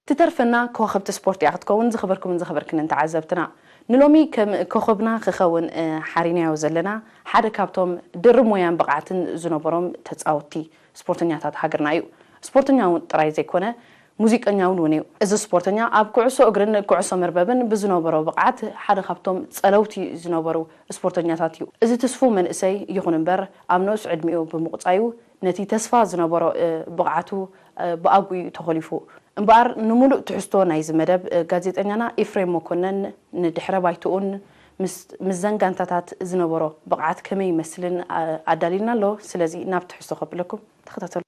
ትተርፈና ከዋኽብቲ ስፖርት እያ ክትከውን። ዝኸበርኩምን ዝኸበርክንን ተዓዘብትና፣ ንሎሚ ከም ኮኸብና ክኸውን፣ እ፣ ሓሪናዮ ዘለና ሓደ ካብቶም ድርብ ሞያን ብቕዓትን ዝነበሮም ተጻወትቲ ስፖርተኛታት ሃገርና እዩ። ስፖርተኛ እውን ጥራይ ዘይኮነ፣ ሙዚቀኛ እውን እውን እዩ። እዚ ስፖርተኛ ኣብ ኩዕሶ እግርን ኩዕሶ መርበብን ብዝነበሮ ብቕዓት ሓደ ካብቶም ጸለውቲ ዝነበሩ ስፖርተኛታት እዩ። እዚ ትስፉው መንእሰይ ይኹን እምበር፣ ኣብ ንኡስ ዕድሚኡ ብምቑጻዩ፣ ነቲ ተስፋ ዝነበሮ፣ እ፣ ብቕዓቱ፣ እ፣ ብኣግኡ ተኾሊፉ። እምበኣር፣ ንምሉእ ትሕዝቶ ናይዚ መደብ፣ እ፣ ጋዜጠኛና ኤፍሬም መኮነን ንድሕረ ባይትኡን ምስ፣ ምስዘን ጋንታታት ዝነበሮ ብቕዓት ከመይ ይመስልን፣ ኣ-፣ ኣዳሊልና ኣሎ። ስለዚ ናብ ትሕዝቶ ከብለኩም። ተኸታተሉ።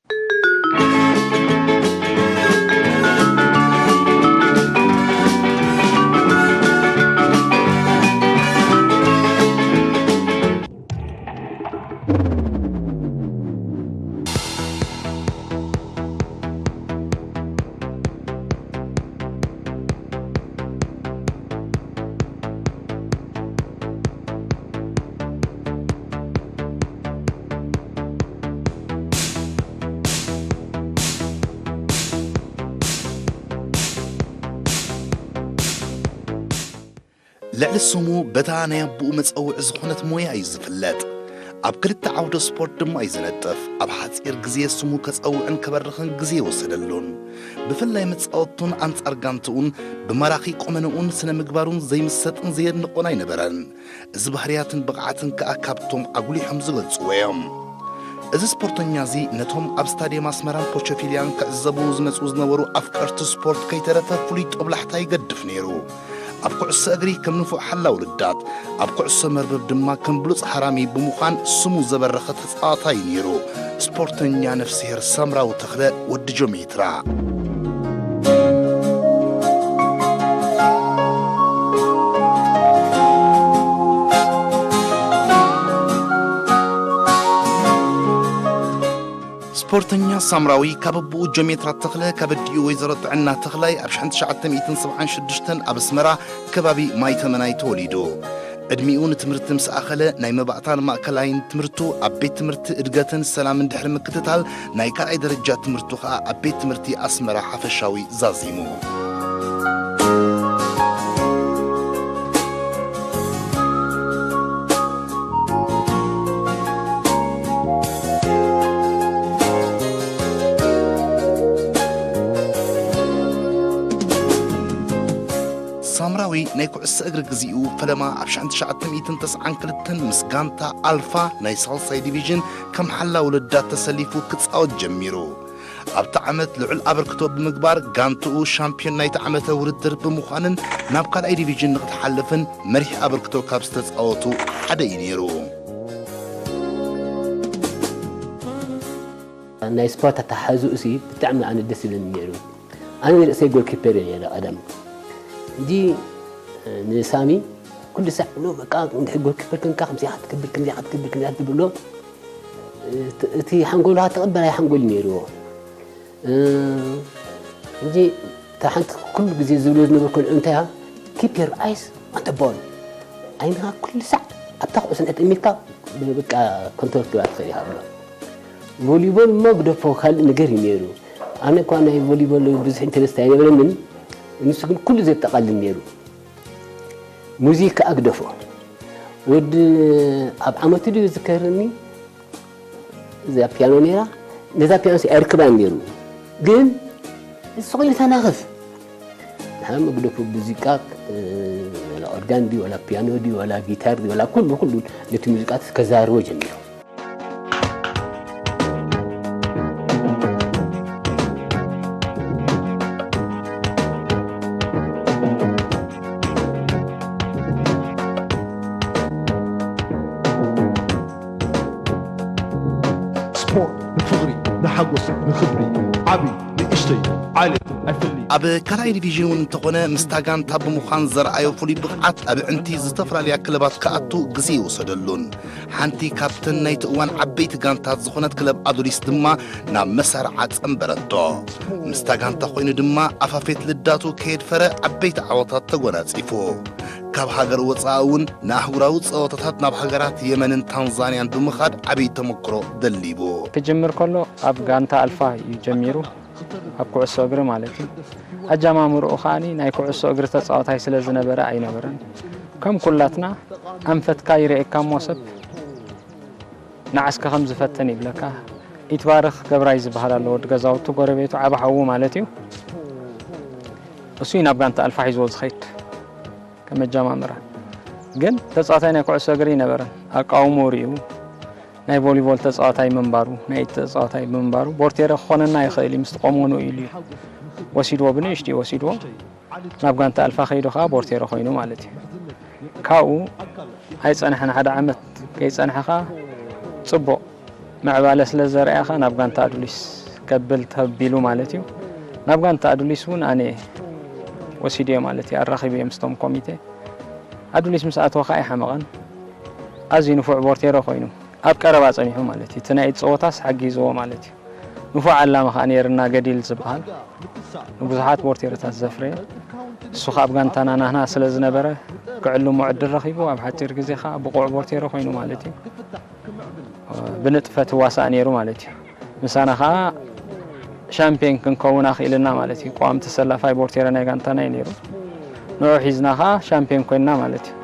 ልዕሊ ስሙ በታ ናይ ኣቦኡ መጸውዒ ዝኾነት ሞያ እዩ ዝፍለጥ። ኣብ ክልተ ዓውደ ስፖርት ድማ እዩ ዝነጥፍ። ኣብ ሓጺር ግዜ ስሙ ከጸውዕን ከበርኽን ግዜ ይወሰደሉን። ብፍላይ መጻወቱን ኣንጻር ጋንትኡን ብማራኺ ቁመንኡን ስነ ምግባሩን ዘይምሰጥን ዘየድንቖን ኣይነበረን። እዚ ባህርያትን ብቕዓትን ከኣ ካብቶም ኣጉሊሖም ዝገልጽዎ እዮም። እዚ ስፖርተኛ እዚ ነቶም ኣብ ስታድየም ኣስመራን ፖቸፊልያን ክዕዘቡ ዝመጹ ዝነበሩ ኣፍቀርቲ ስፖርት ከይተረፈ ፍሉይ ጦብላሕታ ይገድፍ ነይሩ። ኣብ ኩዕሶ እግሪ ከም ንፉዕ ሓላው ልዳት፣ ኣብ ኩዕሶ መርበብ ድማ ከም ብሉጽ ሃራሚ ብምዃን ስሙ ዘበረኸ ተጻዋታይ ነይሩ። ስፖርተኛ ነፍስሄር ሳምራዊ ተኽለ ወዲ ጆሜትራ። ስፖርተኛ ሳምራዊ ካብ ኣቦኡ ጆሜትራ ተኽለ፣ ካብ ኣዲኡ ወይዘሮ ጥዕና ተኽላይ ኣብ ሺሕ ትሽዓተ ሚእትን ሰብዓን ሽዱሽተን ኣብ ኣስመራ ከባቢ ማይተመናይ ተወሊዱ። ዕድሚኡ ንትምህርቲ ምስ ኣኸለ፣ ናይ መባእታን ማእከላይን ትምህርቱ ኣብ ቤት ትምህርቲ እድገትን ሰላምን ድሕሪ ምክትታል፣ ናይ ካልኣይ ደረጃ ትምህርቱ ኸኣ ኣብ ቤት ትምህርቲ ኣስመራ ሓፈሻዊ ዛዚሙ። ሳምራዊ ናይ ኩዕሶ እግሪ ግዜኡ ፈለማ ኣብ ሺሕ ትሽዓተ ሚእትን ተስዓን ክልተን ምስ ጋንታ ኣልፋ ናይ ሳልሳይ ዲቪዥን ከም ሓላው ልዳት ተሰሊፉ ክጻወት ጀሚሩ። ኣብቲ ዓመት ልዑል ኣበርክቶ ብምግባር ጋንትኡ ሻምፒዮን ናይቲ ዓመተ ውድድር ብምዃንን ናብ ካልኣይ ዲቪዥን ንክትሓልፍን መሪሕ ኣበርክቶ ካብ ዝተጻወቱ ሓደ እዩ ነይሩ። ናይ ስፖርት ኣተሓሕዝኡ ሲ ብጣዕሚ ኣነ ደስ ይብለኒ ነይሩ። ኣነ ንርእሰይ ጎልኪፐር እየ ነይረ ቀደም። ሕጂ ንሳሚ ኩሉ ሳዕ ብሎ፣ በቃ፣ እንድሕር ጎልኪፐር ኮንካ ከምዚኣ ክትገብር፣ ከምዚኣ ክትገብር፣ ከምዚኣ ክትገብር ብሎ፣ እቲ፣ እቲ ሓንጎሉ ተቐባላይ ሓንጎል ነይርዎ። እ፣ ሕጂ እታ ሓንቲ ኩሉ ግዜ ዝብሎ ዝነበርኩ ንዑ እንታይ እያ? Keep your eyes on the ball። ዓይንኻ ኩሉ ሳዕ ኣብታ ኩዕሶ እንድሕር ጠሚትካ፣ በቃ፣ ኮንትሮል ክትገብራ ትኽእል ኢኻ ብሎ። ቮሊቦል እሞ ግደፎ፣ ካልእ ነገር እዩ ነይሩ። ኣነ እኳ ናይ ቮሊቦል ብዙሕ ኢንተረስት ኣይነበረንን፣ ንሱ ግን ኩሉ ዘጠቓልል ነይሩ። ሙዚክ ከኣ ግደፎ። ወዲ ኣብ ዓመቱ ድዩ ዝዝከረኒ፣ እዛ ፒያኖ ነይራ፣ ነዛ ፒያኖ ኣይርክባን ነይሩ። ግን ንሱ ኮይኑ ተናኽፍ። ንሓ መግደፉ ሙዚቃ፣ እ፣ ወላ ኦርጋን ድዩ፣ ወላ ፒያኖ ድዩ፣ ወላ ጊታር ድዩ፣ ወላ ኩሉ፣ ኩሉ ነቲ ሙዚቃ ከዛርቦ ጀሚሩ። ስፖርት ንፍቕሪ፣ ንሓጎስ፣ ንኽብሪ፣ ዓቢ፣ ንእሽተይ፣ ዓሌት ኣይፍሊ። ኣብ ካልኣይ ዲቪዥን እውን እንተኾነ፣ ምስታ ጋንታ ብምዃን ዘርኣዮ ፍሉይ ብቕዓት ኣብ ዕንቲ ዝተፈላለያ ክለባት ክኣቱ ግዜ ይወሰደሉን፣ ሓንቲ ካብተን ናይቲ እዋን ዓበይቲ ጋንታት ዝኾነት ክለብ ኣዱሊስ ድማ ናብ መሰርዓ ጸንበረቶ። ምስታ ጋንታ ኮይኑ ድማ ኣፋፌት ልዳቱ ከየድፈረ ዓበይቲ ዓወታት ተጎናጺፉ። ካብ ሃገር ወጻኢ እውን ንኣህጉራዊ ጸወታታት ናብ ሃገራት የመንን ታንዛንያን ብምኻድ ዓብዪ ተመክሮ ደሊቡ። ክጅምር ከሎ ኣብ ጋንታ ኣልፋ እዩ ጀሚሩ። ኣብ ኩዕሶ እግሪ ማለት እዩ። ኣጀማምርኡ ከኣ ናይ ኩዕሶ እግሪ ተጻዋታይ ስለ ዝነበረ ኣይነበረን። ከም ኩላትና ኣንፈትካ ይርእየካ እሞ ሰብ ንዓስከ ከም ዝፈትን ይብለካ። ኢትባርኽ ገብራይ ዝበሃል ኣሎ፣ ወዲ ገዛውቱ፣ ጎረቤቱ፣ ዓቢ ሓዉ ማለት እዩ። እሱ እዩ ናብ ጋንታ ኣልፋ ሒዝዎ ዝኸይድ ከም ኣጀማምራ። ግን ተጻዋታይ ናይ ኩዕሶ እግሪ ኣይነበረን። ኣቃውሞ ርእዩ ናይ ቮሊቦል ተጻዋታይ ምንባሩ፣ ናይ ኢድ ተጻዋታይ ምንባሩ፣ ቦርቴረ ክኾነና ይኽእል እዩ፣ ምስ ቆመኑ ኢሉ እዩ ወሲድዎ፣ ብንእሽትኡ ወሲድዎ። ናብ ጋንታ ኣልፋ ከይዱ ከኣ ቦርቴሮ ኮይኑ ማለት እዩ። ካብኡ ኣይጸንሐን፣ ሓደ ዓመት ከይጸንሐ ከኣ ጽቡቕ ምዕባለ ስለ ዘርኣያ ከኣ ናብ ጋንታ ኣዱሊስ ከብል ተቢሉ ማለት እዩ። ናብ ጋንታ ኣዱሊስ እውን ኣነ ወሲድዮ ማለት እዩ፣ ኣራኺብዮ ምስቶም ኮሚቴ። ኣዱሊስ ምስ ኣተወ ከኣ ኣይሓመቐን፣ ኣዝዩ ንፉዕ ቦርቴሮ ኮይኑ ኣብ ቀረባ ጸኒሑ ማለት እዩ። እቲ ናይ ኢድ ጸወታስ ሓጊዝዎ ማለት እዩ። ንፉዕ ዓላሚ ከኣ ነይርና፣ ገዲል ዝበሃል ንብዙሓት ቦርቴሮታት ዘፍረየ፣ እሱ ከኣ ኣብ ጋንታና ናህና ስለ ዝነበረ ክዕልሞ ዕድል ረኺቡ፣ ኣብ ሓጺር ግዜ ከኣ ብቑዕ ቦርቴሮ ኮይኑ ማለት እዩ። ብንጥፈት ይዋሳእ ነይሩ ማለት እዩ። ምሳና ከኣ ሻምፒዮን ክንከውን ኣኽኢልና ማለት እዩ። ቀዋሚ ተሰላፋይ ቦርቴሮ ናይ ጋንታና እዩ ነይሩ። ንዑ ሒዝና ከኣ ሻምፒዮን ኮይንና ማለት እዩ።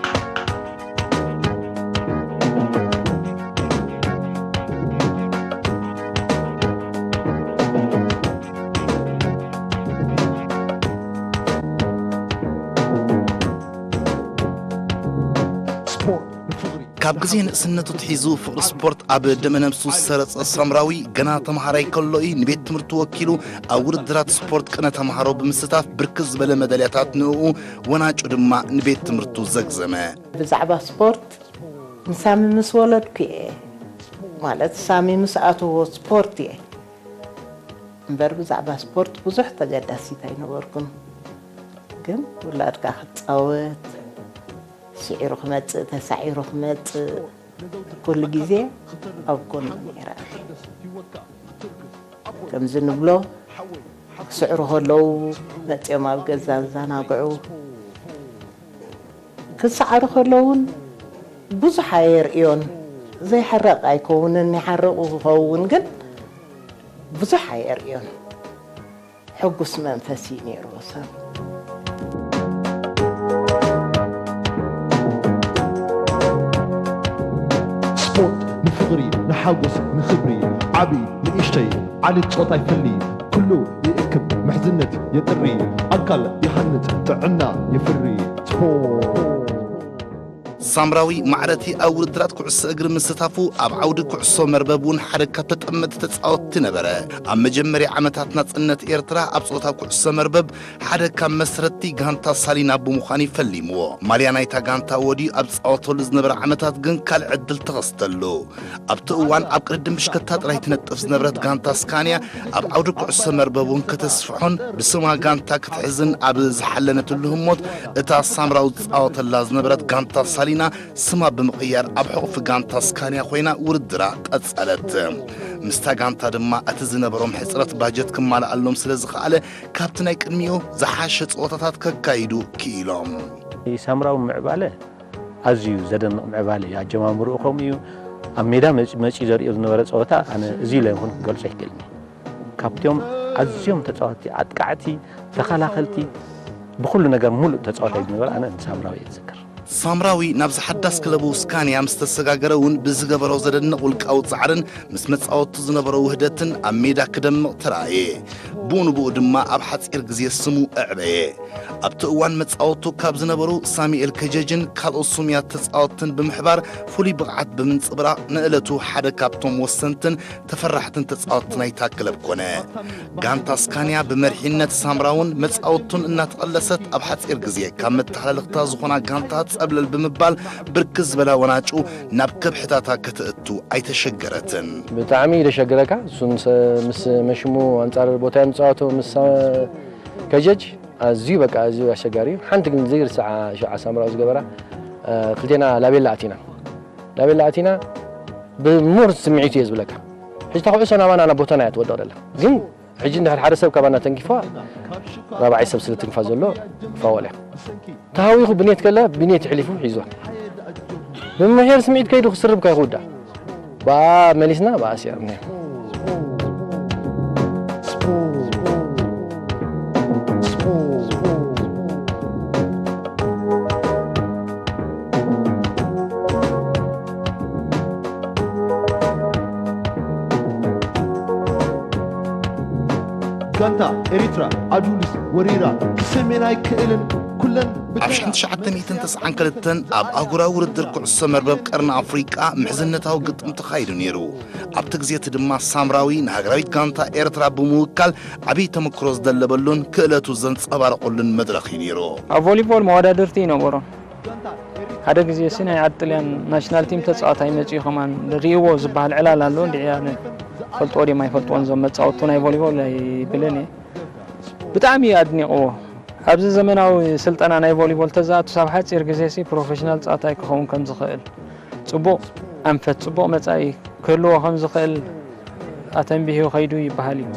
ካብ ግዜ ንእስነቱ ኣትሒዙ ፍቕሪ ስፖርት ኣብ ደመ ነብሱ ዝሰረጸ ሳምራዊ፣ ገና ተመሃራይ ከሎ እዩ ንቤት ትምህርቱ ወኪሉ ኣብ ውድድራት ስፖርት ቅነ ተመሃሮ ብምስታፍ ብርክት ዝበለ መዳልያታት ንእኡ ወናጩ ድማ ንቤት ትምህርቱ ዘግዘመ። ብዛዕባ ስፖርት ንሳሚ ምስ ወለድኩ እየ፣ ማለት ሳሚ ምስ ኣተዎ ስፖርት እየ እምበር ብዛዕባ ስፖርት ብዙሕ ተገዳሲት ኣይነበርኩን። ግን ውላድካ ክጻወት ስዒሩ ክመጽእ ተሳዒሩ ክመጽእ ኩሉ ግዜ ኣብ ጎኑ ነይረ። ከምዚ ንብሎ ክስዕሩ ከለዉ መጺኦም ኣብ ገዛ ዘናግዑ ክሰዓሩ ከለዉ እውን ብዙሕ ኣየርእዮን ዘይሓረቕ ኣይከውንን ይሓረቑ ክኸውን ግን ብዙሕ ኣየርእዮን። ሕጉስ መንፈስ እዩ ነይርዎ ሳሚ። ስፖርት ንፍቕሪ፣ ንሓጎስ፣ ንኽብሪ፣ ዓቢ ንእሽተይ፣ ዓሌት ጾታ ይፈሊ፣ ኩሉ ይእክብ፣ ምሕዝነት የጥሪ፣ ኣካል ይሃንጽ፣ ጥዕና የፍሪ። ስፖርት። ሳምራዊ ማዕረቲ ኣብ ውድድራት ኩዕሶ እግሪ ምስታፉ ኣብ ዓውዲ ኩዕሶ መርበብ እውን ሓደ ካብ ተጠመቲ ተጻወትቲ ነበረ። ኣብ መጀመርያ ዓመታት ናጽነት ኤርትራ ኣብ ጾታ ኩዕሶ መርበብ ሓደ ካብ መስረትቲ ጋንታ ሳሊና ብምዃን እዩ ፈሊምዎ። ማልያ ናይታ ጋንታ ወድዩ ኣብ ዝጻወተሉ ዝነበረ ዓመታት ግን ካልእ ዕድል ተኸስተሉ። ኣብቲ እዋን ኣብ ቅድድም ብሽከታ ጥራይ ትነጥፍ ዝነበረት ጋንታ ስካንያ ኣብ ዓውዲ ኩዕሶ መርበብ እውን ከተስፍሖን ብስማ ጋንታ ክትሕዝን ኣብ ዝሓለነትሉ ህሞት እታ ሳምራዊ ትጻወተላ ዝነበረት ጋንታ ሳሊና ስማ ብምቕያር ኣብ ሕቑፊ ጋንታ ስካንያ ኮይና ውድድራ ቀጸለት። ምስታ ጋንታ ድማ እቲ ዝነበሮም ሕጽረት ባጀት ክማልኣሎም ስለ ዝኸኣለ ካብቲ ናይ ቅድሚኡ ዝሓሸ ጸወታታት ከካይዱ ክኢሎም። ሳምራዊ ምዕባለ ኣዝዩ ዘደንቕ ምዕባለ እዩ። ኣጀማምርኡ ከምኡ እዩ። ኣብ ሜዳ መጺኡ ዘርእዮ ዝነበረ ጸወታ ኣነ እዚ ኢለ ይኹን ክገልጾ ኣይክእልን እየ። ካብቶም ኣዝዮም ተጻወትቲ ኣጥቃዕቲ፣ ተኸላኸልቲ፣ ብኹሉ ነገር ሙሉእ ተጻዋታይ ዝነበረ ኣነ ንሳምራዊ እየ ዝዝክር። ሳምራዊ ናብዚ ሓዳስ ክለቡ ስካንያ ምስ ተሰጋገረ እውን ብዝገበሮ ዘደንቕ ውልቃዊ ጻዕርን ምስ መጻወቱ ዝነበሮ ውህደትን ኣብ ሜዳ ክደምቕ ተራእየ። ብኡ ንብኡ ድማ ኣብ ሓጺር ግዜ ስሙ ኣዕበየ። ኣብቲ እዋን መጻወቱ ካብ ዝነበሩ ሳሙኤል ከጀጅን ካልኦት ስሙያት ተጻወትትን ብምሕባር ፍሉይ ብቕዓት ብምንጽብራቕ ንእለቱ ሓደ ካብቶም ወሰንትን ተፈራሕትን ተጻወትቲ ናይታ ክለብ ኮነ። ጋንታ ስካንያ ብመሪሕነት ሳምራውን መጻወቱን እናተቐለሰት ኣብ ሓጺር ግዜ ካብ መተሓላለኽታ ዝኾና ጋንታ ጸብለል ብምባል ብርክት ዝበላ ወናጩ ናብ ከብሕታታ ከተእቱ ኣይተሸገረትን። ብጣዕሚ እዩ ዘሸግረካ። እሱ ምስ መሽሙ ኣንጻር ቦታይ ምጽዋቱ ምስ ከጀጅ ኣዝዩ በቃ ኣዝዩ ኣሸጋሪ እዩ። ሓንቲ ግን ዘይርሳዓ ሽዓ ሳምራዊ ዝገበራ ክልቴና ላቤላ ኣቲና ላቤላ ኣቲና ብምር ስምዒት እየ ዝብለካ። ሕጂ እታ ኩዕሶ ናባና ናብ ቦታና እያ ትወድቕ ዘላ። ግን ሕጂ እንድሕር ሓደ ሰብ ካባና ተንኪፋ ራብዓይ ሰብ ስለ ትንፋ ዘሎ ፋወል እያ። ተሃዊኹ ብኔት ከላ ብኔት ይሕሊፉ ሒዝዋ ብምሕር ስምዒት ከይዱ ክስርብ ካይ ክውዳ ብኣ መሊስና ብኣ ስዒርናዮ። ጋንታ ኤሪትራ ኣዱሊስ ወሪራ ሰሜናይ ክእልን ኩለን ኣብ ብተራ ሸሕን ትሽዓተ ሚእትን ተስዓን ክልተን ኣብ ኣህጉራዊ ውድድር ኩዕሶ መርበብ ቀርኒ ኣፍሪቃ ምሕዝነታዊ ግጥም ተኻይዱ ነይሩ። ኣብቲ ግዜ እቲ ድማ ሳምራዊ ንሃገራዊት ጋንታ ኤርትራ ብምውካል ዓብዪ ተመክሮ ዝደለበሉን ክእለቱ ዘንጸባረቐሉን መድረኽ እዩ ነይሩ። ኣብ ቮሊቦል መወዳድርቲ ይነበሮ። ሓደ ግዜ ሲ ናይ ዓዲ ጥልያን ናሽናል ቲም ተጻዋታይ መጺኡ ከማን ሪእዎ ዝበሃል ዕላል ኣሎ። እንድዒ ኣነ ፈልጥዎ ድዮም ኣይፈልጥዎን እዞም መጻወቱ ናይ ቮሊቦል ኣይብልን እየ። ብጣዕሚ እዩ ኣድኒቕዎ። ኣብዚ ዘመናዊ ስልጠና ናይ ቮሊቦል ተዝኣቱ ሳብ ሓጺር ግዜ ሲ ፕሮፌሽናል ጻወታይ ክኸውን ከም ዝኽእል፣ ጽቡቕ ኣንፈት፣ ጽቡቕ መጻኢ ክህልዎ ከም ዝኽእል ኣተንቢሁ ከይዱ ይበሃል እዩ።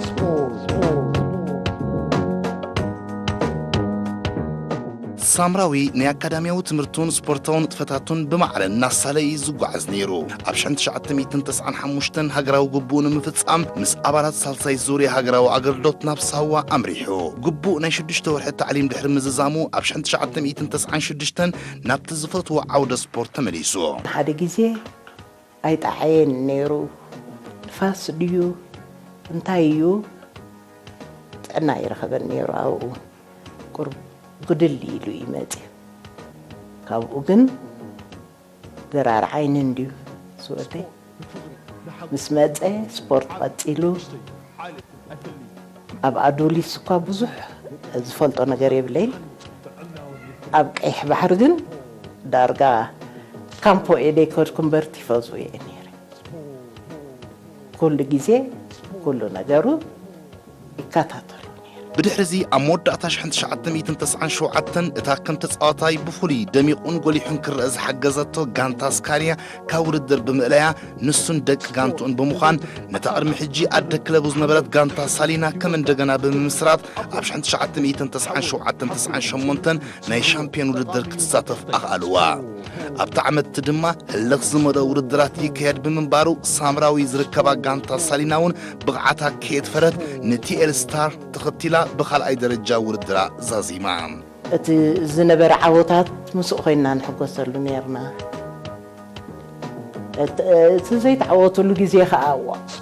ሳምራዊ ናይ ኣካዳሚያዊ ትምህርቱን ስፖርታዊ ንጥፈታቱን ብማዕረ እናሳለ እዩ ዝጓዓዝ ነይሩ። ኣብ ሸሕን ትሽዓተ ሚእትን ተስዓን ሓሙሽተን ሃገራዊ ግቡኡ ንምፍጻም ምስ ኣባላት ሳልሳይ ዙርያ ሃገራዊ ኣገልግሎት ናብ ሳዋ ኣምሪሑ። ግቡእ ናይ ሽዱሽተ ወርሒ ታዕሊም ድሕሪ ምዝዛሙ ኣብ ሸሕን ትሽዓተ ሚእትን ተስዓን ሽዱሽተን ናብቲ ዝፈትዎ ዓውደ ስፖርት ተመሊሱ። ሓደ ግዜ ኣይጠዓየን ነይሩ። ንፋስ ድዩ እንታይ እዩ ጥዕና ኣይረኸበን ነይሩ። ኣብኡ እውን ቁሩብ ጉድል ኢሉ እዩ መፅዩ። ካብኡ ግን ድራር ዓይኒ እንድዩ ዝወደይ ምስ መፀ ስፖርት ቀፂሉ ኣብ ኣዱሊስ እኳ ብዙሕ ዝፈልጦ ነገር የብለይን። ኣብ ቀይሕ ባሕሪ ግን ዳርጋ ካምፖ እየ ደይከድኩ እምበር ቲፎዞ እየ ነይረ። ኩሉ ግዜ ኩሉ ነገሩ ይከታተሎ ነይረ። ብድሕርዚ ኣብ መወዳእታ ሸሕን ትሽዓተ ሚእትን ተስዓን ሸውዓተን እታ ከም ተጻዋታይ ብፍሉይ ደሚቑን ጎሊሑን ክረአ ዝሓገዘቶ ጋንታ ስካርያ ካብ ውድድር ብምእላያ ንሱን ደቂ ጋንትኡን ብምዃን ነታ ቅድሚ ሕጂ ኣደ ክለቡ ዝነበረት ጋንታ ሳሊና ከም እንደገና ብምምስራት ኣብ ሸሕን ትሽዓተ ሚእትን ተስዓን ሸውዓተን ተስዓን ሸሞንተን ናይ ሻምፒዮን ውድድር ክትሳተፍ ኣኽኣልዋ። ኣብቲ ዓመት እቲ ድማ ህልኽ ዝመልኦ ውድድራት ይካየድ ብምንባሩ ሳምራዊ ዝርከባ ጋንታ ሳሊና እውን ብቕዓታ ከየጥፈረት ንቲኤል ስታር ተኸቲላ ብኻልኣይ ደረጃ ውድድራ ዛዚማ። እቲ ዝነበረ ዓወታት ምስኡ ኮይንና ንሕጎሰሉ ነይርና። እቲ ዘይተዓወትሉ ግዜ ከዓ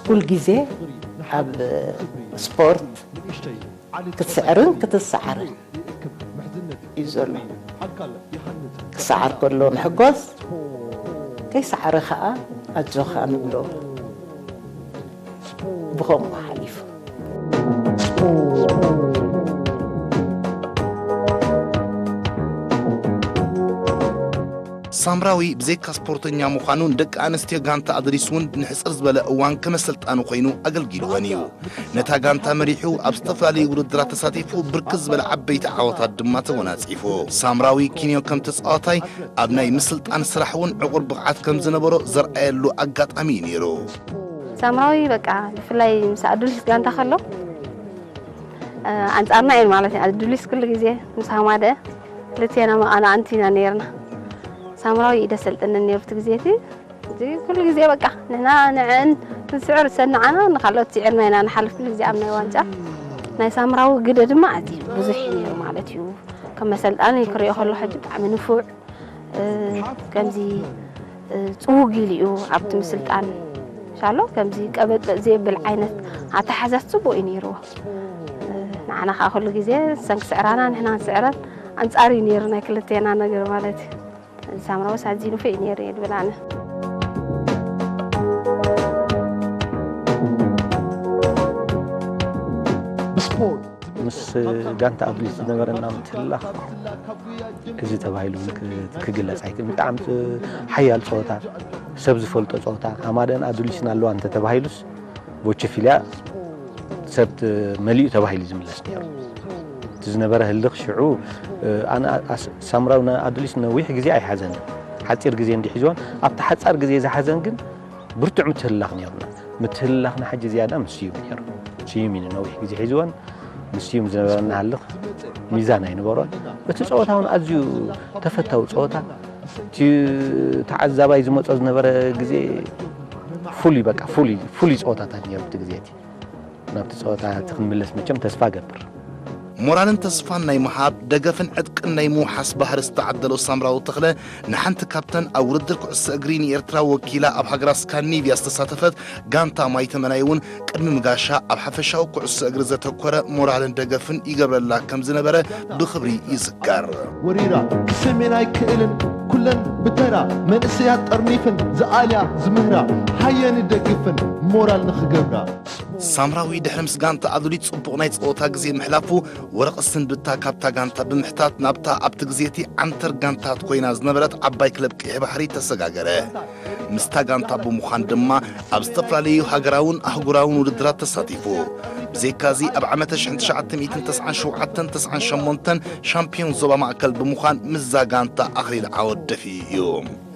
ኩል ግዜ ኣብ ስፖርት ክትስዕርን ክትሰዓርን እዩ ዘሎ። ክሰዓር ከሎ ንሕጎስ፣ ከይሰዓረ ከዓ ኣጆኻ ንብሎ። ብኸምኡ ሓሊፉ። ሳምራዊ ብዘይካ ስፖርተኛ ምዃኑ ንደቂ ኣንስትዮ ጋንታ ኣድሪስ እውን ንሕፅር ዝበለ እዋን ከመሰልጣኒ ኮይኑ ኣገልጊልወን እዩ። ነታ ጋንታ መሪሑ ኣብ ዝተፈላለዩ ውድድራት ተሳቲፉ ብርክት ዝበለ ዓበይቲ ዓወታት ድማ ተጎናፂፉ። ሳምራዊ ኪንዮ ከም ተፃዋታይ ኣብ ናይ ምስልጣን ስራሕ እውን ዕቑር ብቕዓት ከም ዝነበሮ ዘርኣየሉ ኣጋጣሚ እዩ ነይሩ። ሳምራዊ በቃ ብፍላይ ምስ ኣዱሊስ ጋንታ ከሎ ኣንፃርና እየን ማለት እዩ። ኣዱሊስ ኩሉ ግዜ ምስ ሃማደ ክልቴና መቐናእንቲ ኢና ነይርና። ሳምራዊ እዩ ደሰልጥንን ነይሩ እቲ ግዜ እቲ እዚ ኩሉ ግዜ በቃ ንሕና ንዕን ክንስዕር ዝሰናዓና ንካልኦት ስዒርና ኢና ንሓልፍ። ኩሉ ግዜ ኣብ ናይ ዋንጫ ናይ ሳምራዊ ግደ ድማ ኣዝዩ ብዙሕ እዩ ነይሩ ማለት እዩ። ከም መሰልጣኒ ክሪኦ ከሎ ሕጂ ብጣዕሚ ንፉዕ ከምዚ ፅውግ ኢሉ እዩ ኣብቲ ምስልጣን ሻሎ ከምዚ ቀበጥበጥ ዘየብል ዓይነት ኣተሓዛዝ ፅቡቅ እዩ ነይርዎ። ንዓና ከዓ ኩሉ ግዜ ሰን ክስዕራና ንሕና ንስዕረን ኣንፃር እዩ ነይሩ ናይ ክልቴና ነገር ማለት እዩ። ሳምራውስ ኣዝዩ ንፉዕ እዩ ነይሩ እየ ዝብል ኣነ። ምስ ጋንታ ኣድሊስ ዝነበረና ምትህልላኽ እዚ ተባሂሉ ክግለፅ ኣይክእልን። ብጣዕሚ ሓያል ፀወታ፣ ሰብ ዝፈልጦ ፀወታ፣ ሃማደን ኣዱሊስን ኣለዋ እንተተባሂሉስ ቦቸፊልያ ሰብ መሊኡ ተባሂሉ ዝምለስ ነይሩ። እቲ ዝነበረ ህልኽ ሽዑ ኣነ ሳምራዊ ኣዱሊስ ነዊሕ ግዜ ኣይሓዘንን። ሓፂር ግዜ እንዲ ሒዝወን ኣብቲ ሓፃር ግዜ ዝሓዘን ግን ብርቱዕ ምትህልላኽ ነይሩና። ምትህልላኽና ሕጂ ዝያዳ ምስ ስዩም ነይሩ። ስዩም እዩ ነዊሕ ግዜ ሒዝወን። ምስ ስዩም ዝነበረና ህልኽ ሚዛን ኣይነበሮን። እቲ ፀወታ እውን ኣዝዩ ተፈታዊ ፀወታ። እቲ ተዓዛባይ ዝመፆ ዝነበረ ግዜ ፍሉይ በቃ ፍሉይ ፍሉይ ፀወታታት ነይሩ እቲ ግዜ እቲ። ናብቲ ፀወታ እቲ ክንምለስ መቸም ተስፋ ገብር። ሞራልን ተስፋን ናይ ምሃብ፣ ደገፍን ዕጥቅን ናይ ምውሓስ ባህሪ ዝተዓደሎ ሳምራዊ ተኽለ፣ ንሓንቲ ካብተን ኣብ ውድድር ኩዕሶ እግሪ ንኤርትራ ወኪላ ኣብ ሃገራ ስካንዲኔቭያ ዝተሳተፈት ጋንታ ማይ ተመናይ እውን ቅድሚ ምጋሻ ኣብ ሓፈሻዊ ኩዕሶ እግሪ ዘተኮረ ሞራልን ደገፍን ይገብረላ ከም ዝነበረ ብኽብሪ ይዝከር። ወሪራ ክስሜን ኣይክእልን ኩለን ብተራ መንእሰያት ጠርኒፍን ዝኣልያ ዝምህራ ሃየኒ ደግፍን ሞራል ንኽገብራ። ሳምራዊ ድሕሪ ምስ ጋንታ ኣዱሊት ጽቡቕ ናይ ጸወታ ግዜ ምሕላፉ፣ ወረቐ ስንብታ ካብታ ጋንታ ብምሕታት ናብታ ኣብቲ ግዜ እቲ ዓንተር ጋንታት ኮይና ዝነበረት ዓባይ ክለብ ቀይሕ ባሕሪ ተሰጋገረ። ምስታ ጋንታ ብምዃን ድማ ኣብ ዝተፈላለዩ ሃገራውን ኣህጉራውን ውድድራት ተሳቲፉ። ብዘይካዚ ኣብ ዓመተ ሽሕን ትሽዓተ ሚእትን ተስዓን ሸውዓተን ተስዓን ሸሞንተን ሻምፒዮን ዞባ ማእከል ብምዃን ምስዛ ጋንታ ኣኽሊል ዓወት ደፊኡ እዩ።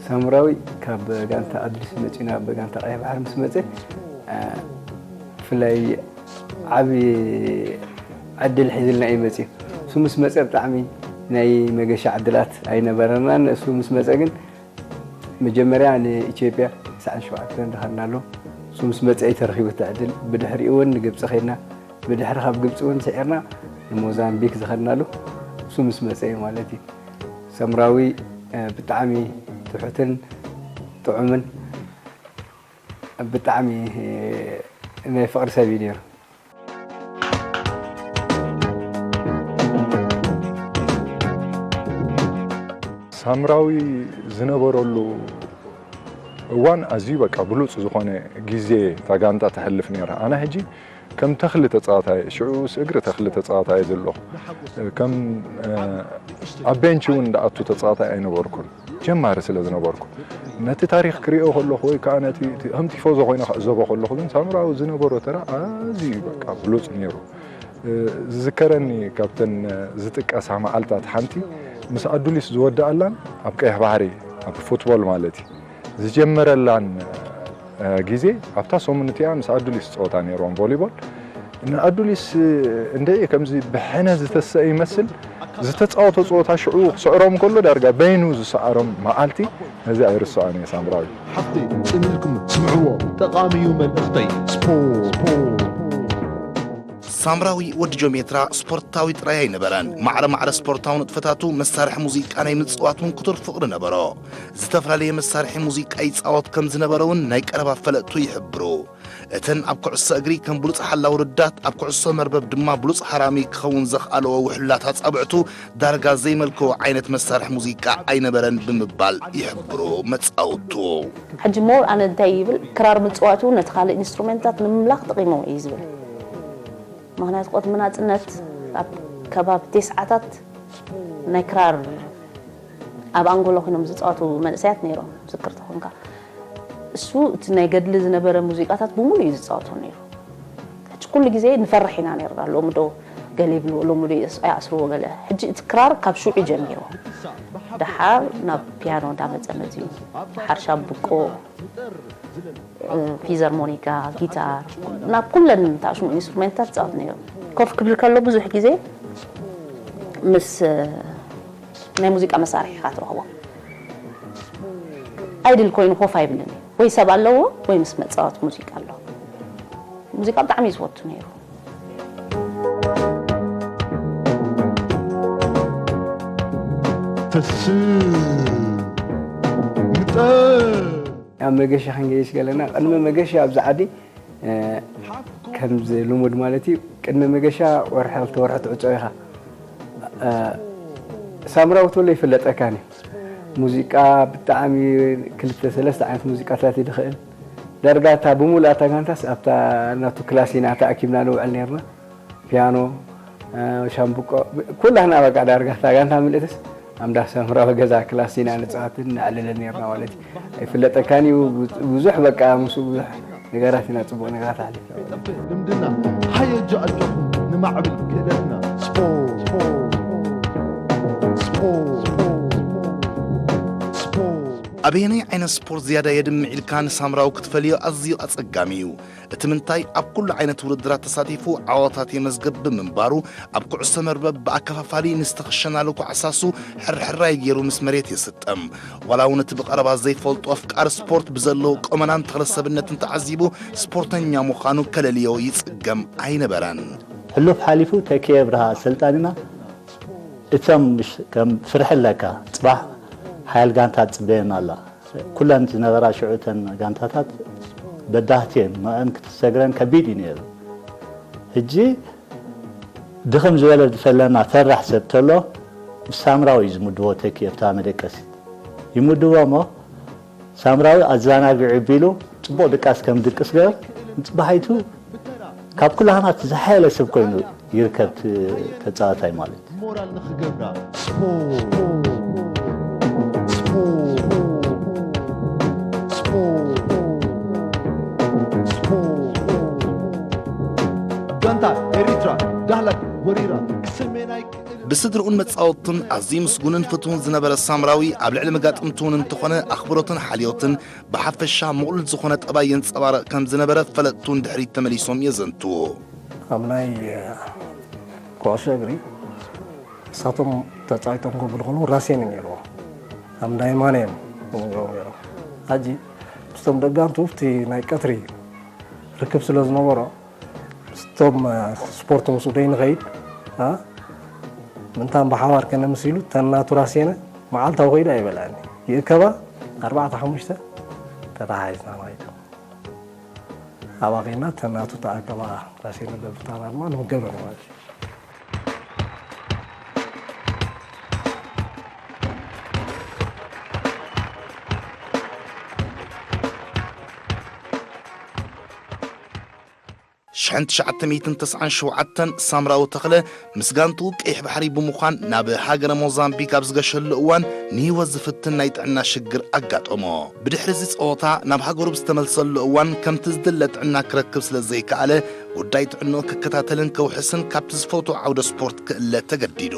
ሳምራዊ ካብ ጋንታ ኣድሊስ መጺኡ ናብ ጋንታ ቀይሕ ባሕሪ ምስ መጸ፣ እ፣ ብፍላይ ዓቢ ዕድል ሒዝልና እዩ መጺኡ። እሱ ምስ መጸ ብጣዕሚ ናይ መገሻ ዕድላት ኣይነበረናን። እሱ ምስ መጸ ግን መጀመርያ ንኢትዮጵያ ተስዓን ሸውዓተን ድኸድና ኣሎ። እሱ ምስ መጸ እዩ ተረኺቡ እቲ ዕድል። ብድሕሪኡ እውን ንግብጺ ኸድና። ብድሕሪ ካብ ግብጺ እውን ስዒርና ንሞዛምቢክ ዝኸድና ኣሎ። እሱ ምስ መጸ እዩ ማለት እዩ። ሰምራዊ፣ እ፣ ብጣዕሚ ትሑትን ጥዑምን ብጣዕሚ፣ እ፣ ናይ ፍቕሪ ሰብ እዩ ነይሩ። ሳምራዊ ዝነበረሉ እዋን ኣዝዩ በቃ ብሉጽ ዝኾነ ግዜ እታ ጋንታ ተሕልፍ ነይራ። ኣነ ሕጂ ከም ተኽሊ ተጻዋታይ፣ ሽዑስ እግሪ ተኽሊ ተጻዋታይ ዘለኹ። ከም፣ እ፣ ኣብ ቤንች እውን እንዳኣቱ ተጻዋታይ ኣይነበርኩን። ጀማሪ ስለ ዝነበርኩ። ነቲ ታሪኽ ክሪኦ ከለኹ ወይ ከኣ ነቲ፣ እቲ፣ ከም ቲፎዞ ኮይነ ክዕዘቦ ከለኹ ግን ሳምራዊ ዝነበሮ ተራ ኣዝዩ በቃ ብሉጽ ነይሩ። እ፣ ዝዝከረኒ ካብተን ዝጥቀሳ መዓልታት ሓንቲ ምስ ኣዱሊስ ዝወደኣላን ኣብ ቀይሕ ባሕሪ፣ ኣብ ፉትቦል ማለት እዩ፣ ዝጀመረላን፣ እ፣ ግዜ ኣብታ ሰሙን እቲኣ ምስ ኣዱሊስ ጸወታ ነይርዎም ቮሊቦል። ንኣዱሊስ እንደ ከምዚ ብሕነ ዝተሰአ ይመስል ዝተጻወቶ ጸወታ ሽዑ ክስዕሮም ከሎ ዳርጋ በይኑ ዝሰዓሮም መዓልቲ ነዚ ኣይርስዖን እየ ሳምራዊ። ሓፍተይ ጽን ኢልኩም ስምዕዎ፣ ጠቓሚ እዩ መልእኽተይ። ስፖርት። ሳምራዊ ወዲ ጆሜትራ ስፖርታዊ ጥራይ ኣይነበረን። ማዕረ ማዕረ ስፖርታዊ ንጥፈታቱ መሳርሒ ሙዚቃ ናይ ምጽዋት እውን ክቱር ፍቕሪ ነበሮ። ዝተፈላለየ መሳርሒ ሙዚቃ ይጻወት ከም ዝነበረ እውን ናይ ቀረባ ፈለጥቱ ይሕብሩ። እተን ኣብ ኩዕሶ እግሪ ከም ብሉጽ ሓላው ርዳት፣ ኣብ ኩዕሶ መርበብ ድማ ብሉጽ ሃራሚ ክኸውን ዘኽኣለዎ ውሕሉላት ኣጻብዕቱ ዳርጋ ዘይመልክዎ ዓይነት መሳርሒ ሙዚቃ ኣይነበረን ብምባል ይሕብሩ መጻውቱ። ሕጂ ሞር ኣነ እንታይ ይብል፣ ክራር ምጽዋቱ ነቲ ካልእ ኢንስትሩሜንታት ንምምላኽ ጠቒሙ እዩ ዝብል። ምኽንያቱ ቅድሚ ናጽነት ኣብ ከባቢ ቴስዓታት ናይ ክራር ኣብ ኣንጎሎ ኮይኖም ዝጻወቱ መንእሰያት ነይሮም፣ ዝክር ተኾንካ። እሱ እቲ ናይ ገድሊ ዝነበረ ሙዚቃታት ብምሉእ እዩ ዝጻወቶ ነይሩ። ሕጂ ኩሉ ግዜ ንፈርሕ ኢና ነይርና። ሎሚ ዶ ገለ ይብልዎ፣ ሎሚ ዶ ይኣስ-፣ ይኣስርዎ ገለ። ሕጂ እቲ ክራር ካብ ሽዑ ጀሚሩ። ደሓር ናብ ፒያኖ እንዳመጸ መጺኡ። ደሓር ሻምብቆ፣ እ፣ ፊዘርሞኒካ፣ ጊታር፣ ናብ ኩለን ታሽሙ ኢንስትሩሜንታት ይጻወት ነይሩ። ኮፍ ክብል ከሎ ብዙሕ ግዜ ምስ፣ እ፣ ናይ ሙዚቃ መሳርሒ ኢኻ ትረኽቦ። ኣይድል ኮይኑ ኮፍ ኣይብልን እዩ። ወይ ሰብ ኣለዎ፣ ወይ ምስ መጻወቲ ሙዚቃ ኣለዎ። ሙዚቃ ብጣዕሚ እዩ ዝፈቱ ነይሩ። ተስእ ምጠ ኣብ መገሻ ክንገይሽ ከለና፣ ቅድሚ መገሻ ኣብዚ ዓዲ፣ እ፣ ከምዚ ልሙድ ማለት እዩ፣ ቅድሚ መገሻ ወርሒ፣ ክልተ ወርሒ ትዕጾ ኢኻ። እ፣ ሳምራዊ ተሎ ይፍለጠካን እዩ። ሙዚቃ ብጣዕሚ ክልተ ሰለስተ ዓይነት ሙዚቃታት እዩ ዝኽእል። ዳርጋ እታ ብምሉእ እታ ጋንታስ ኣብታ ናቱ ክላስ ኢና ተኣኪብና ንውዕል ነይርና። ፒያኖ፣ እ፣ ሻምብቆ፣ ኩላህና በቃ ዳርጋ እታ ጋንታ ምልእትስ ኣብ እንዳ ሳምራዊ ገዛ ክላስ ኢና ንጻወትን ነዕልልን ነይርና ማለት እዩ። ኣይፍለጠካን እዩ። ብዙሕ በቃ ምስኡ ብዙሕ ነገራት ኢና፣ ጽቡቕ ነገራት ኣሕሊፍና። ልምድና ሃየ ጃ ኣጆኹም ንማዕብል ክእለትና ስፖርት፣ ስፖርት፣ ስፖርት፣ ስፖርት። ኣበየናይ ዓይነት ስፖርት ዝያዳ የድምዕ ኢልካ ንሳምራዊ ክትፈልዮ ኣዝዩ ኣጸጋሚ እዩ። እቲ ምንታይ ኣብ ኩሉ ዓይነት ውድድራት ተሳቲፉ ዓወታት የመዝግብ ብምንባሩ፣ ኣብ ኩዕሶ መርበብ ብኣከፋፋሊ ንዝተኸሸናሉ ኳዕሳሱ ሕርሕራይ ገይሩ ምስ መሬት የስጥም። ዋላ እውን እቲ ብቐረባ ዘይፈልጦ ኣፍቃሪ ስፖርት ብዘለዎ ቁመናን ተኽለሰብነትን ተዓዚቡ ስፖርተኛ ምዃኑ ከለልዮ ይጽገም ኣይነበረን። ሕሉፍ ሓሊፉ ተኪኤ ብርሃ ኣሰልጣኒና እቶም ምሽ-፣ ከም ፍርሒ ኣለካ፣ ጽባሕ ሓያል ጋንታ ትጽበየና ኣላ። ኩለን ዝነበራ ሽዑ እተን ጋንታታት በዳህቲ እየን፣ ንዕን ክትሰግረን ከቢድ እዩ ነይሩ። ሕጂ ድኽም ዝበለ ዝፈለና ፈራሕ ሰብ ተሎ፣ ምስ ሳምራዊ እዩ ዝምድቦ ተኪኤ ኣብታ መደቀሲት። ይምድቦ እሞ ሳምራዊ ኣዘናግዒ ቢሉ ጽቡቕ ድቃስ ከም ድቅስ ገበር፣ ንጽባሒቱ ካብ ኩላህና እቲ ዝሓየለ ሰብ ኮይኑ ይርከብ፣ እቲ ተጻዋታይ ማለት እዩ። ሞራል ንኽገብራ ስፖርት፣ ስፖርት፣ ስፖርት፣ ስፖርት። ጋንታ ኤሪትራ ዳህላክ ወሪራ ክስሜናይ ክእል ብስድርኡን መጻወቱን ኣዝዩ ምስጉንን ፍትውን ዝነበረ ሳምራዊ፣ ኣብ ልዕሊ መጋጥምቱ እውን እንተኾነ ኣኽብሮትን ሓልዮትን ብሓፈሻ ምቕሉል ዝኾነ ጠባይ የንጸባርቕ ከም ዝነበረ ፈለጥቱ ንድሕሪት ተመሊሶም የዘንትዉ። ኣብ ናይ ኩዕሶ እግሪ ንሳቶም ተጻዊቶም ክብሉ ከለዉ ራሴን ነይርዎ። ኣብ ናይ ማነ እዮም ዝገብሩ ነይሮም። ሕጂ ምስቶም ደጋንቱ እቲ ናይ ቀትሪ ርክብ ስለ ዝነበሮ፣ ምስቶም ስፖርት ምስኡ ደይ ንኸይድ፣ አ? ምንታን ብሓባር ከነምስ ኢሉ፣ ተናቱ ራሴነ መዓልታዊ ከይዱ ኣይበልዐኒ። ይእከባ ኣርባዕተ ሓሙሽተ ተተሓሒዝና ንኸይድ። ኣብኣ ኸይድና ተናቱ ተኣከባ ራሴነ በብታና ድማ ንምገበ ማለት እዩ። ሽሕን ትሽዓተ ሚእትን ተስዓን ሸውዓተን ሳምራዊ ተኽለ ምስ ጋንትኡ ቀይሕ ባሕሪ ብምዃን ናብ ሃገረ ሞዛምቢክ ኣብ ዝገሸሉ እዋን ንህይወት ዝፍትን ናይ ጥዕና ሽግር ኣጋጠሞ። ብድሕሪ እዚ ጸወታ ናብ ሃገሩ ብዝተመልሰሉ እዋን ከምቲ ዝድለ ጥዕና ክረክብ ስለ ዘይከኣለ ጉዳይ ጥዕንኡ ክከታተልን ከውሕስን ካብቲ ዝፈትዎ ዓውደ ስፖርት ክእለ ተገዲዱ።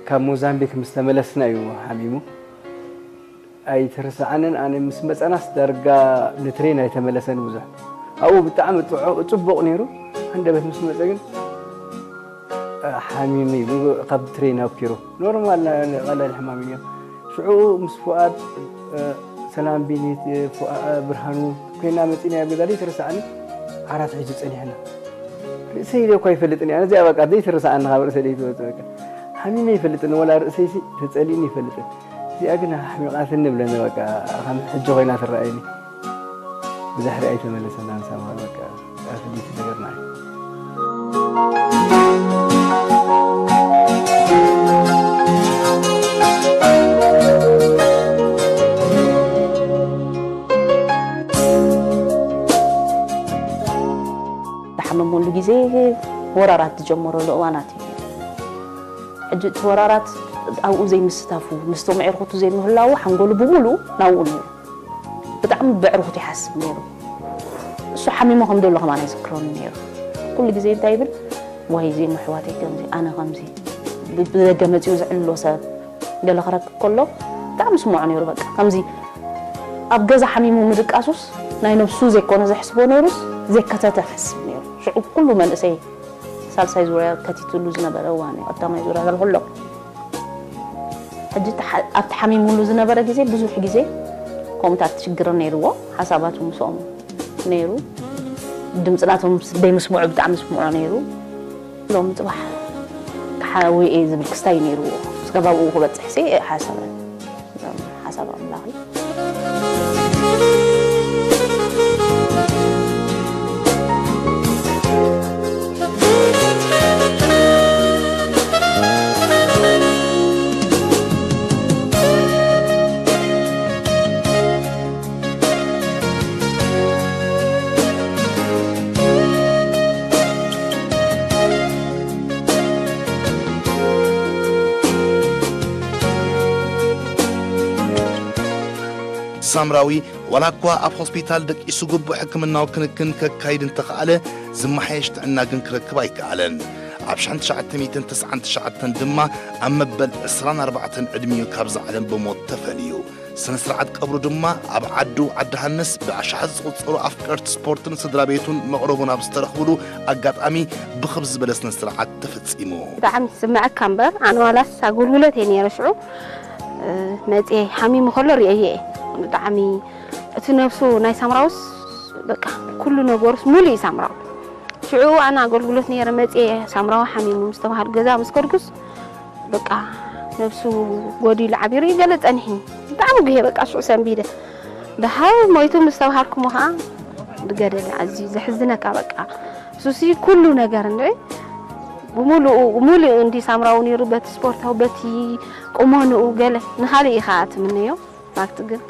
ካብ ሞዛምቢክ ምስ ተመለስና እዩ ሓሚሙ። ኣይትርስዓንን፣ ኣነ ምስ መጸናስ ዳርጋ ንትሬን ኣይተመለሰን ብዙሕ። ኣብኡ ብጣዕሚ ጥዑ-፣ ጽቡቕ ነይሩ። ሃንደበት ምስ መጸ ግን፣ እ፣ ሓሚሙ እዩ። ካብ ትሬን ኣብኪሩ። ኖርማል ና-፣ ቀላል ሕማም እዩ። ሽዑ ምስ ፉኣድ፣ እ፣ ሰላም ቢኒት፣ እ፣ ፉኣ-፣ እ፣ ብርሃኑ ኮይና መጺና ኣብ ገዛ ዘይትርስዓኒ ዓራት ሒዙ ጸኒሕና። ርእሰይ ኢለ እኳ ኣይፈልጥን እየ። ነዚኣ በቃ ዘይትርስዓኒ ካብ ርእሰይ ዘይትወጽእ በቃ። ሓሚመ ኣይፈልጥን፣ ወላ ርእሰይሲ ተጸሊእኒ ኣይፈልጥን። እዚኣ ግን ኣሕሚቓትኒ እብለኒ በቃ፣ ከም ሕጂ ኮይና ትረኣየኒ። ብድሕሪ ኣይተመለሰናን ሳምራዊ በቃ፣ ኣፍሊት ነገርና እዩ። ዝሓመመሉ ግዜ ወራራት ዝጀመረሉ እዋናት እዩ። ሕጂ እቲ ወራራት ኣብኡ ዘይምስታፉ፣ ምስቶም ኣዕሩኽቱ ዘይምህላዉ ሓንጎሉ ብምሉኡ ናብኡ ነይሩ። ብጣዕሚ በዕሩኽቱ ይሓስብ ነይሩ። እሱ ሓሚሙ ከም ዘሎ ከማን ኣይዝክሮን ነይሩ። ኩሉ ግዜ እንታይ ይብል? ዋይ፣ እዚኦም ኣሕዋተይ ከምዚ፣ ኣነ ከምዚ። ብ-፣ ብደገ መጺኡ ዝዕልሎ ሰብ ገለ ክረክብ ከሎ ብጣዕሚ ይስምዖ ነይሩ። በቃ ከምዚ ኣብ ገዛ ሓሚሙ ምድቃሱስ ናይ ነብሱ ዘይኮነ ዘሕስቦ ነይሩስ፣ ዘይከተተ ይሓስብ ነይሩ። ሽዑ ኩሉ መንእሰይ ሳልሳይ ዙርያ ከቲትሉ ዝነበረ እዋን እዩ። ቀዳማይ ዙርያ ገለ ኩሎም። ሕጂ ተሓ-፣ ኣብቲ ሓሚሙሉ ዝነበረ ግዜ ብዙሕ ግዜ ከምኡታት ሽግር ነይርዎ። ሓሳባቱ ምስኦም ነይሩ። ድምፂ ናቶም ምስ-፣ ደይምስምዑ ብጣዕሚ ይስምዖ ነይሩ። ሎሚ ፅባሕ ክሓዊ እየ ዝብል ክስታይ ነይርዎ። እስከ ባብኡ ክበፅሕ ሲ ሓሳብ፣ ሓሳብ ኣምላኽ እዩ። ሳምራዊ ዋላ እኳ ኣብ ሆስፒታል ደቂሱ ግቡእ ሕክምናዊ ክንክን ከካይድ እንተኸኣለ፣ ዝመሓየሽ ጥዕና ግን ክረክብ ኣይከኣለን። ኣብ ሽሕን ትሽዓተ ሚእትን ተስዓን ትሽዓተን ድማ ኣብ መበል ዕስራን ኣርባዕተን ዕድሚኡ ካብዛ ዓለም ብሞት ተፈልዩ። ስነ ስርዓት ቀብሩ ድማ ኣብ ዓዱ ዓዲ ሃንስ ብኣሽሓት ዝቑጸሩ ኣፍቀርቲ ስፖርትን ስድራ ቤቱን መቕረቡን ኣብ ዝተረኽብሉ ኣጋጣሚ ብኽብ ዝበለ ስነ ስርዓት ተፈጺሙ። ብጣዕሚ ዝስምዐካ እምበር፣ ኣነ ዋላስ ኣገልግሎት እየ ነይረ ሽዑ፣ እ፣ መጽየ ሓሚሙ ከሎ ርእየ እየ። ብጣዕሚ እቲ ነብሱ ናይ ሳምራውስ በቃ ኩሉ ነገሩስ ሙሉእ እዩ ሳምራው። ሽዑ ኣነ ኣገልግሎት ነይረ መፅየ ሳምራዊ ሓሚሙ ምስ ተባሃሉ ገዛ ምስ ከድኩስ በቃ ነብሱ ጎዲሉ ዓቢሩ እዩ ገለ ጸኒሕኒ። ብጣዕሚ ጉሄ በቃ ሽዑ ሰንቢደ። ደሓር ሞይቱ ምስ ተባሃልኩሞ ከዓ ብገደል ኣዝዩ ዘሕዝነካ በቃ። እሱሲ ኩሉ ነገር እንድዒ ብምሉኡ፣ ምሉኡ እንዲ ሳምራዊ ነይሩ በቲ ስፖርታዊ፣ በቲ ቁመንኡ ገለ ንኻልእ ኢኻ ትምነዮ። ፋክት ግን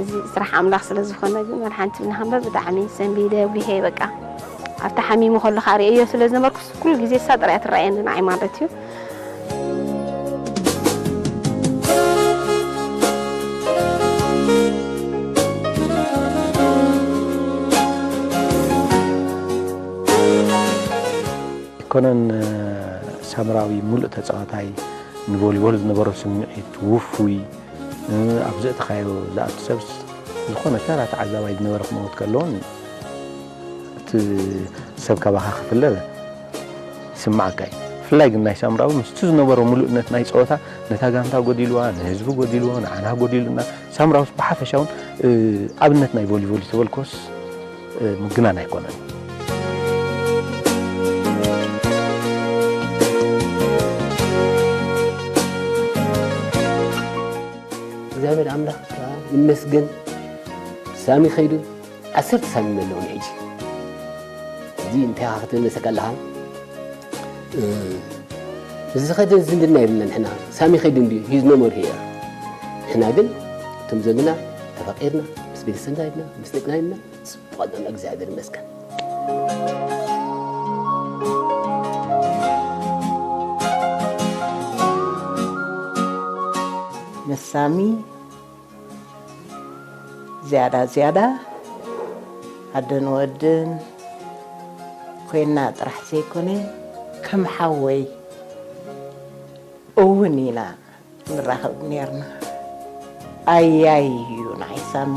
እዚ ስራሕ ኣምላኽ ስለ ዝኾነ ግን መድሓኒት ብናኸምበር ብጣዕሚ ሰንቢደ፣ ጉሄ በቃ። ኣብቲ ሓሚሙ ከሎ ከዓ ርእየዮ ስለ ዝነበርኩስ ኩሉ ግዜ እሳ ጥራይ እያ ትረኣየኒ ንዓይ ማለት እዩ። ኣይኮነን ሳምራዊ ሙሉእ ተጻዋታይ ንቮሊቦል ዝነበሮ ስምዒት ውፉይ ኣብ ዘእተኻዮ ዝኣቱ ሰብስ ዝኾነ ተራ ተዓዛባይ ዝነበረ ክመውት ከለውን እቲ ሰብ ካባኻ ክፍለ ይስምዓካ እዩ። ብፍላይ ግን ናይ ሳምራዊ ምስቲ ዝነበሮ ሙሉእነት ናይ ጸወታ ነታ ጋንታ ጎዲልዋ፣ ንህዝቢ ጎዲልዎ፣ ንዓና ጎዲሉና፣ ሳምራውስ ብሓፈሻ እውን ኣብነት ናይ ቮሊቦል ዝተበልኮስ ምግናን ኣይኮነን። እግዚኣብሔር ኣምላኽ ይመስገን። ሳሚ ኸይዱ ዓሰርተ ሳሚ ኣለውን ሕጂ። እዚ እንታይ ኢኻ ክትመልሰካ ኣለኻ? እዚ ኸደ ዝምድና የብልና ንሕና። ሳሚ ኸይዱ እንድዩ፣ he's no more here። ንሕና ግን እቶም ዘለና ተፋቒርና፣ ምስ ቤተሰብና ኢድና፣ ምስ ደቅና ኢድና፣ ጽቡቕ ኣለና፣ እግዚኣብሔር ይመስገን። መሳሚ ዝያዳ ዝያዳ ኣደን ወድን ኮይና ጥራሕ ዘይኮነ ከም ሓወይ እውን ኢና ንራኸብ ነርና። ኣያይ እዩ ንዓይ ሳሚ።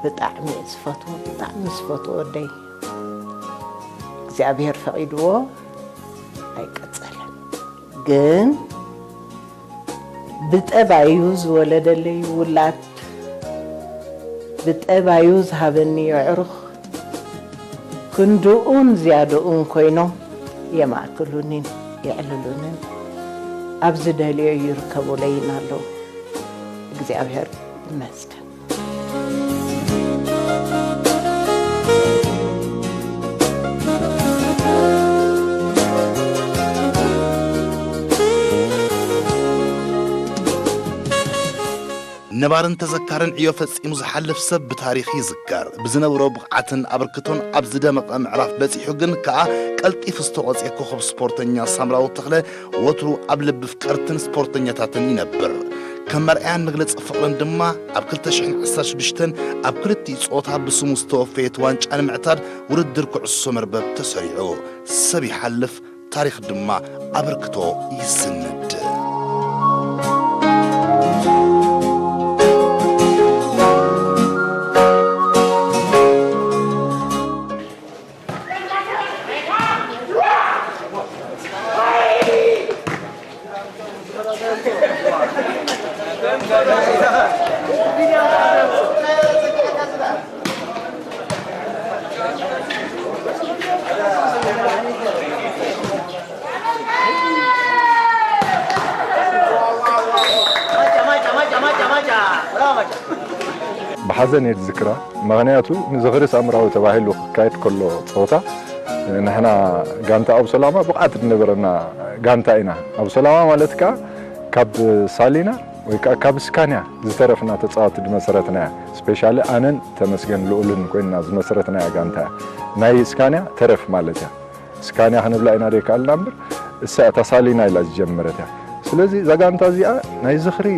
ብጣዕሚ እየ ዝፈትዎ፣ ብጣዕሚ ዝፈትዎ ወደይ። እግዚኣብሔር ፈቒድዎ ኣይቀጸለን። ግን ብጠባዩ ዝወለደለይ ውላድ፣ ብጠባዩ ዝሃበኒ ኣዕሩኽ፣ ክንድኡን ዝያድኡን ኮይኖም የማእክሉኒን የዕልሉንን፣ ኣብ ዝደልዮ ይርከቡለይን ኣለዉ። እግዚኣብሔር ይመስገን። ነባርን ተዘካርን ዕዮ ፈጺሙ ዝሓልፍ ሰብ ብታሪኽ ይዝከር። ብዝነብሮ ብቕዓትን ኣበርክቶን ኣብ ዝደመቐ ምዕራፍ በጺሑ ግን ከኣ ቀልጢፉ ዝተቖጽየ ኮኸብ ስፖርተኛ ሳምራዊ ተኽለ ወትሩ ኣብ ልቢ ፍቀርትን ስፖርተኛታትን ይነብር። ከም መርኣያን መግለጺ ፍቕርን ድማ ኣብ ክልተ ሽሕን ዓሰርተ ሽዱሽተን ኣብ ክልቲኡ ጾታ ብስሙ ዝተወፈየት ዋንጫ ንምዕታር ውድድር ኩዕሶ መርበብ ተሰሪዑ። ሰብ ይሓልፍ፣ ታሪኽ ድማ ኣበርክቶ ይስንድ። ብሓዘን እየ ዝዝክራ። ምኽንያቱ ንዝኽሪ ሳምራዊ ተባሂሉ ክካየድ ከሎ ፀወታ ንሕና ጋንታ ኣብ ሰላማ ብቕዓት ዝነበረና ጋንታ ኢና። ኣብ ሰላማ ማለት ከዓ ካብ ሳሊና ወይ ከዓ ካብ ስካንያ ዝተረፍና ተፃወቲ ዝመሰረትናያ፣ ስፔሻሊ ኣነን ተመስገን ልኡልን ኮይንና ዝመሰረትናያ ጋንታ እያ። ናይ ስካንያ ተረፍ ማለት እያ። ስካንያ ክንብላ ኢና ደይከኣልና እምበር እሳ እታ ሳሊና ኢላ ዝጀመረት እያ። ስለዚ እዛ ጋንታ እዚኣ ናይ ዝኽሪ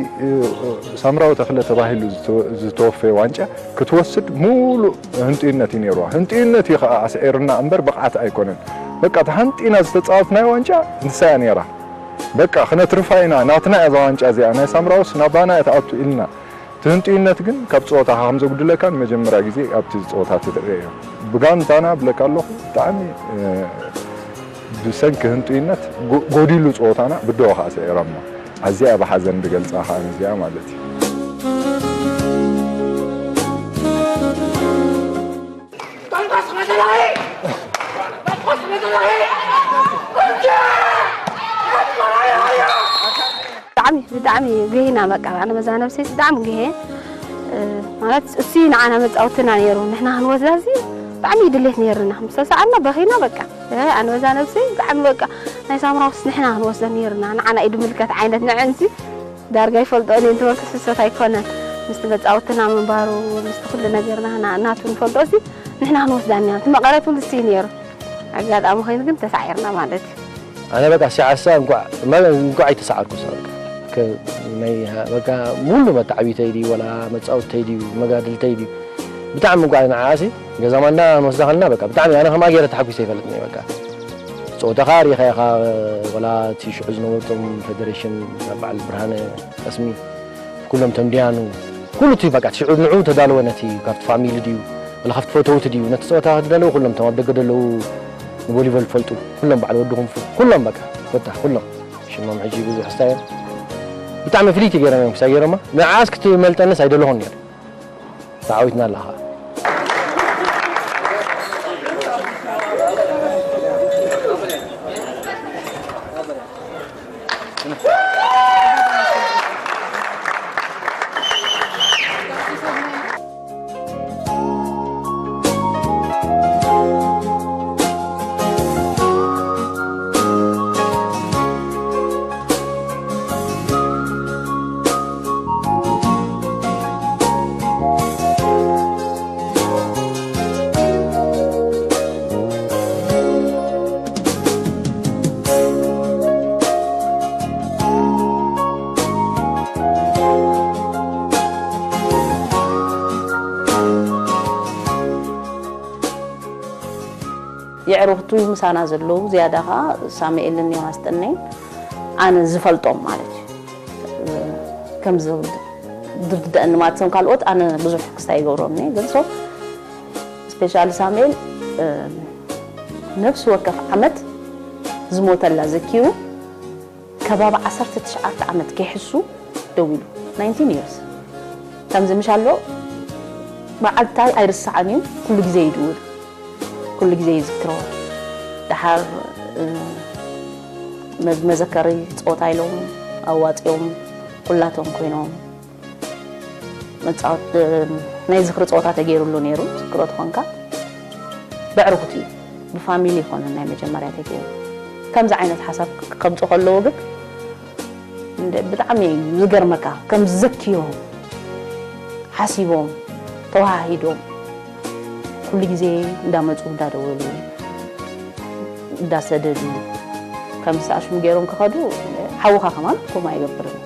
ሳምራዊ ተኽለ ተባሂሉ ዝተወፈየ ዋንጫ ክትወስድ ሙሉእ ህንጥዩነት እዩ ነይርዋ። ህንጥዩነት እዩ ከዓ ኣስዒርና እምበር ብቕዓት ኣይኮነን። በቃ ተሃንጢና ዝተፃወትናዮ ዋንጫ ንሳ እያ ነይራ። በቃ ክነትርፋ ኢና፣ ናትና እያ እዛ ዋንጫ እዚኣ፣ ናይ ሳምራውስ ናባና እያ ትኣቱ ኢልና። እቲ ህንጥዩነት ግን ካብ ፀወታኻ ከም ዘጉድለካ ንመጀመርያ ግዜ ኣብቲ ፀወታ ትርእዮ። ብጋንታና ብለካ ኣለኹ ብጣዕሚ ብሰንኪ ህንጥዩነት ጎዲሉ ፀወታና ብደወ ከዓ ስዒሮምና። ኣዚኣ ብሓዘን ዝገልፃ ከዓ ነዚኣ ማለት እዩ። ብጣዕሚ ብጣዕሚ ገሂና በቃ ኣነ በዛ ነብሰይ ብጣዕሚ ገሄ። ማለት እሱ ንዓና መፃወትና ነይሩ፣ ንሕና ክንወስዳ እዚ ብጣዕሚ ድሌት ነይርና። ምስ ተሳኣና በኺና በቃ። ኣነ በዛ ነብሰይ ብጣዕሚ በቃ ናይ ሳምራውስ ንሕና ክንወስዶ ነይርና፣ ንዓና እዩ ድምልከት ዓይነት ንዐንሲ ዳርጋ ይፈልጦ እኔ እንትበልኩ ስሰት ኣይኮነን። ምስቲ መፃወትና ምንባሩ ምስቲ ኩሉ ነገርና ናቱ ንፈልጦ ሲ ንሕና ክንወስዳ እኒና እቲ መቐረት እውን እሱ እዩ ነይሩ። ኣጋጣሚ ኮይኑ ግን ተሳዒርና ማለት እዩ። ኣነ በቃ ሲዓሳ እንኳዕ እንኳዕ ኣይተሳዓርኩ። በቃ ናይ በቃ ሙሉ መታዕቢተይ ድዩ ወላ መፃወትተይ ድዩ መጋድልተይ ድዩ ብጣዕሚ እንኳዕ ንዓኣሲ ገዛ ማንዳ ንወስዳ ከለና በቃ ብጣዕሚ ኣነ ከምኣ ገይረ ተሓጒሰ ይፈልጥኒ። በቃ ፀወታኻ ሪኢኻ ኢኻ። ወላ እቲ ሽዑ ዝነበርቶም ፌደሬሽን በዓል ብርሃነ ቀስሚ ኩሎም ተምድያኑ ኩሉ እቲ በቃ ሽዑ ንዑ ተዳለወ ነቲ ካብቲ ፋሚሊ ድዩ ወላ ካብቲ ፈተውቲ ድዩ ነቲ ፀወታ ተዳለወ ኩሎም ቶም ኣብ ደገ ደለዉ ንቮሊቦል ፈልጡ ኩሎም በዓል ወድኹም ኩሎም በቃ ኮታ ኩሎም ሽሞም ሕጂ ብዙሕ ስታዮም ብጣዕሚ ፍልይቲ ገይሮም እዮም ክሳይ ገይሮማ ንዓስ ክትመልጠንስ ኣይደለኹን ነይሩ። ተዓዊትና ኣለኻ። የዕሩኽቱ ምሳና ዘለዉ ዝያዳ ኸዓ ሳሙኤልን ዮናስ ጠነይን ኣነ ዝፈልጦም ማለት እዩ። ከም ዝርድኣኒ ማለት እቶም ካልኦት ኣነ ብዙሕ ክስታይ ይገብሮም እየ ግን ሶ ስፔሻሊ ሳሙኤል ነፍሲ ወከፍ ዓመት ዝሞተላ ዘኪሩ ከባቢ ዓሰርተ ትሽዓተ ዓመት ከይሕሱ ደው ኢሉ ናይንቲን ይርስ ከምዚ ምሽ ኣሎ መዓልታይ ኣይርስዓን እዩ ኩሉ ግዜ ይድውል ኩሉ ግዜ ይዝክሮ ደሓር መዘከሪ ፀወታ ኢሎም ኣዋፂኦም ኩላቶም ኮይኖም መፃወት ናይ ዝኽሪ ፀወታ ተገይሩሉ ነይሩ ዝክሮ ትኾንካ ብዕርኩት እዩ ብፋሚሊ ይኾነ ናይ መጀመርያ ተገይሩ ከምዚ ዓይነት ሓሳብ ከምፁ ከለዎ ግን ብጣዕሚ እዩ ዝገርመካ ከም ዘክዮም ሓሲቦም ተዋሃሂዶም ኩሉ ግዜ እንዳመፁ እንዳደወሉ እንዳሰደዱ ከም ዝሰኣሽሙ ገይሮም ክኸዱ ሓውኻ ከማን ከምኡ ኣይገብርን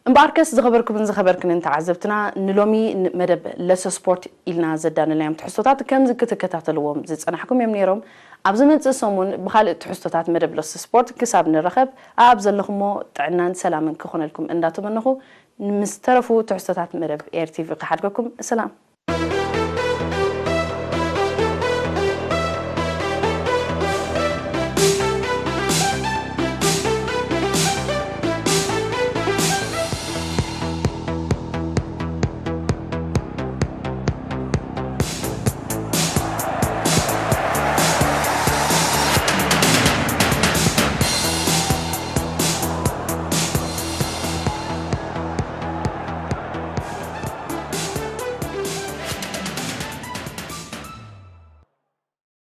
እምበኣርከስ ዝኸበርኩምን ዝኸበርክንን ተዓዘብትና ንሎሚ መደብ ለሰ ስፖርት ኢልና ዘዳለናዮም ትሕዝቶታት ከምዚ ክትከታተልዎም ዝጸናሕኩም እዮም ነይሮም። ኣብ ዝመጽእ ሰሙን ብኻልእ ትሕዝቶታት መደብ ለሰ ስፖርት ክሳብ ንራኸብ ኣብ ዘለኹሞ ጥዕናን ሰላምን ክኾነልኩም እንዳተመነኹ ምስ ተረፉ ትሕዝቶታት መደብ ኤር ቲቪ ክሓድገኩም ሰላም።